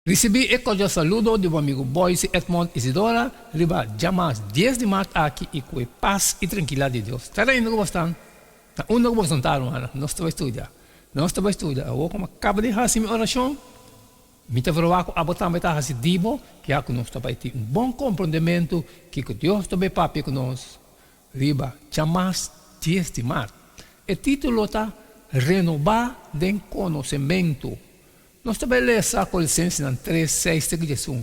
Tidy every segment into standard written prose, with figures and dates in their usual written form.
Risibí e kordial saludo di bo amigu Boyce Edmond Isidora riba djamas dies di mart aki i ku e pas i trankilidat di Dios ta reina ku bo stan na unda ku bo stan ta rumannan. Nos ta bai studia. Nos ta bai studia. Awor ku mi a kaba di hasi mi orashon, mi ta verwagt ku abo tambe ta hasi di bo, ya ku nos ta bai tin un bon komprondementu kiko Dios ta bai papia ku nos riba djamas dies di mart. E título ta Renobá den Konosementu. Nos ta bai lesa Kolosensenan tres, seis te ku diesun.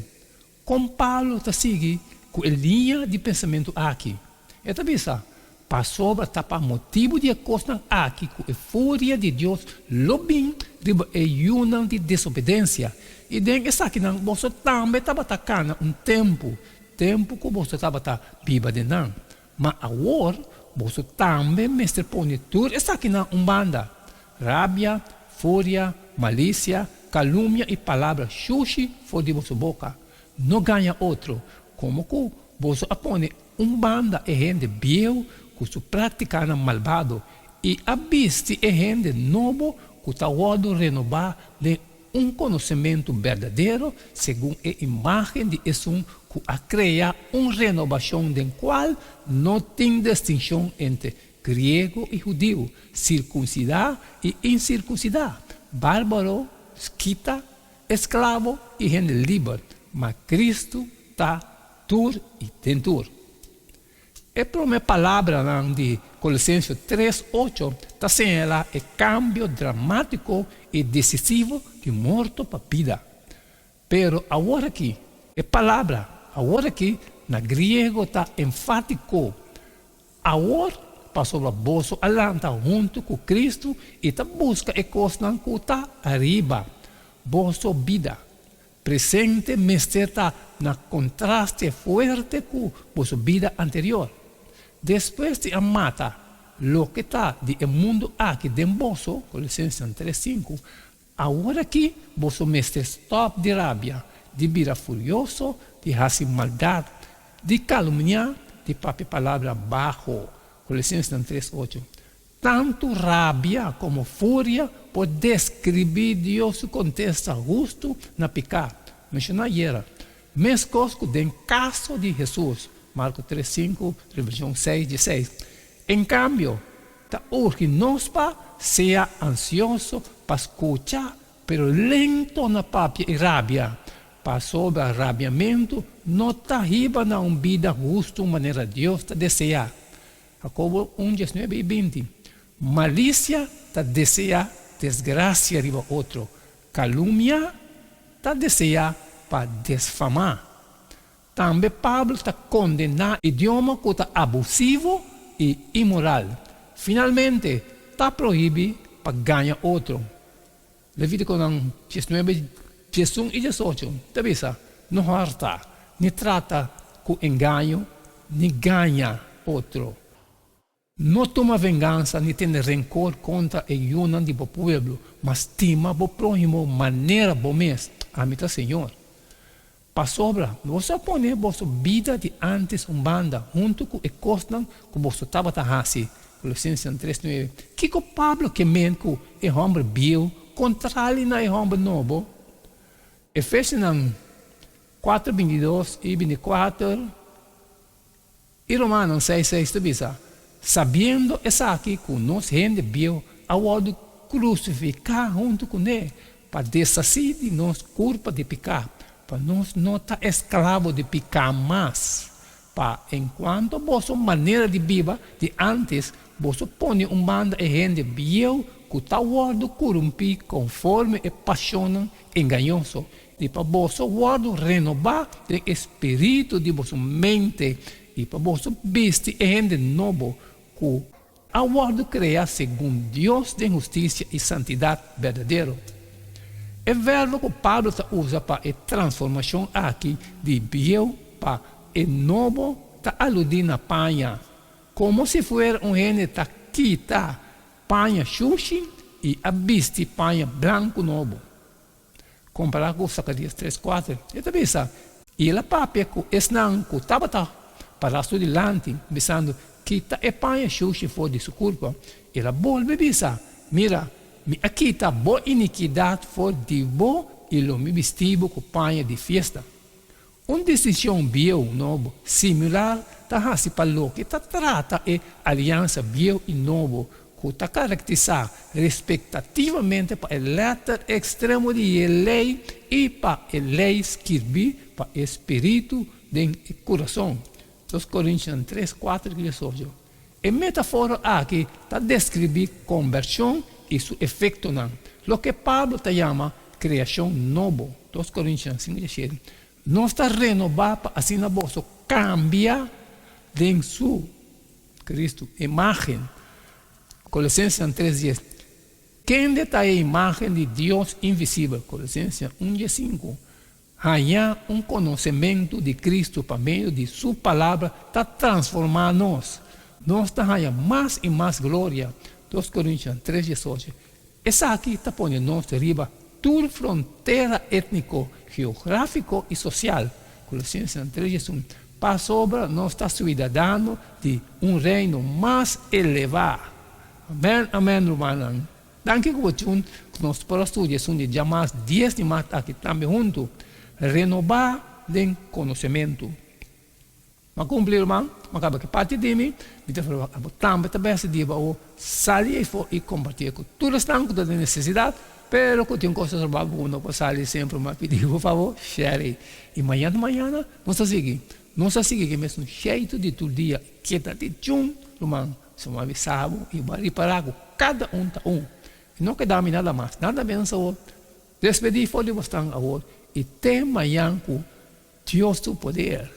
Kon Pablo ta sigui ku e liña di pensamentu aki? E ta bisa, Pasobra ta pa motibu di e kosnan aki ku e furia di Dios lo bin riba e yunan di desobedensia, i den esakinan boso tambe tabata kana un tempu, tempu ku boso tabata biba den nan. Ma awor boso tambe mester pone tur esakinan un banda, rabia, furia, malisia, kalumnia i palabra shushi for di boso boka. No gaña otro, komo ku boso a pone un banda e hende bieu ku su práktikanan malbado i a bisti e hende nobo ku ta wòrdu renobá den un konosementu berdadero segun e imágen di esun ku a krea un renobashon den kual no tin distinshon entre griego i hudiu, sirkunsidá i insirkunsidá, bárbaro, skita, esklabo i hende liber, ma Kristu ta tur i den tur. E promé palabranan di Kolosensio tres, ocho ta señalá e kambio dramátiko i desisivo di morto pa bida. Pero aworakí, e palabra aworakí na griego ta enfátiko, Awor, pasobra boso a lanta huntu ku Kristu i ta buska e kosnan ku ta ariba, boso bida Presente mester ta na kontraste fuerte ku boso bida anterior. Despues di a mata loke ta di e mundu aki den boso, Kolosensenan tres sinku, aworakí boso mester stòp di rabia, di bira furioso, di hasi maldat, di kalumniá, di papia palabra baho, Kolosensenan tres ocho. Tantu rabia komo furia por deskribí Dios su kontesta hustu na piká, menshoná ayera, meskos ku den kaso di Hesus, Marko tres sinku, Revelashon seis dieseis. En kambio, ta urgi nos pa sea ansioso pa skucha, pero lento na papia i rabia, pasobra rabiamentu no ta hiba na un bida hustu manera Dios ta deseá. Jacobo un, diesnuebe i binti, Malisia ta deseá desgrasia riba otro, kalumnia ta deseá pa desfamá. Tambe Pablo ta kondená idioma ku ta abusivo i inmoral. Finalmente, ta prohibí pa gaña otro. Levítikonan diesnuebe, diesun i diesocho ta bisa, No hòrta, ni trata ku engaño, ni gaña otro. No tuma vengansa ni tene renkor kontra e yunan di bo pueblo, ma stima bo próhimo manera bo mes. Ami ta Señor. Pasobra boso a pone boso bida di ántes un banda huntu ku e kosnan ku boso tabata hasi. Kolosensenan tres nuebe. Kiko Pablo ke men ku e hòmber bieu kontrali na e hòmber nobo? Efesionan kuater bintidos i bintikuater i Romanonan seis seis ta bisa, Sabiendo esaki ku nos hende bieu a wòrdu krusifiká huntu kuné pa deshasí di nos kurpa di piká, pa nos no ta esklabo di piká mas. Pa enkuanto boso manera di biba di ántes, boso pone un banda e hende bieu ku ta wòrdu korumpí konforme e pashonnan engañoso, i pa boso wòrdu renobá den e spiritu di boso mente, i pa boso bisti e hende nobo ku a wòrdu kreá segun Dios den hustisia i santidat berdadero. E verbo ku Pablo ta usa pa e transformashon aki di bieu pa e nobo ta aludí na paña, komo si fuera un hende ta kita paña shushi i a bisti paña blanku nobo. Kompará ku Sakarias tres kuater, e ta bisa, I el a papia ku esnan ku tabata pará su dilanti, bisando, Kita e paña shushi for di su kurpa. El a bolbe bisa, Mira, mi a kita bo inikidat for di bo. i lo mi bisti bo ku paña di fiesta. Un distinshon bieu nobo similar ta hasi pa loke ta trata e aliansa bieu i nobo ku ta karakterisá respektativamente pa e lèter ekstremo di e lei i pa e lei skirbí pa e spiritu den e kurason. Dos Korintionan tres, kuater i diesocho. E metafora aki ta deskribí kombershon i su efektonan, loke Pablo ta yama kreashon nobo, Dos Korintionan sinku diesshete. Nos ta renobá pa asina boso kambia den su, Kristu, imágen, Kolosensenan tres dies. Kende ta e imágen di Dios invisibel, Kolosensenan un diesinku. Haña un konosementu di Kristu pa medio di Su Palabra ta transformá nos. Nos ta haña mas i mas gloria, Dos Korintionan tres diesocho. Esaki ta pone nos riba tur frontera étniko, geográfiko i sosial, Kolosensenan tres diesun, pasobra nos ta suidadano di un reino mas elevá. Amèn, amèn, rumannan. Danki ku bo tune ku nos por a studia esun di djamas dies di mart aki tambe huntu, Renobá den konosementu. M'a kumpli ruman, m'a kaba ku e parti di mi, mi ta ferwagt abo tambe ta bèsti di bo sali eyfo i kompartié ku tur esnan ku ta den nesesidat, pero ku tin kos robá ku bo no por sali semper m'a pidi bo fabor share ei. I mañana mañana nos ta sigui, nos ta sigui ku e mesun sheitu di tur dia, keda di tune ruman. So mi a bisa bo i bo a ripará ku kada un ta un. I no keda mi nada mas, nada menos awor. Despedí for di bosnan awor i te mañan ku Dios su poder.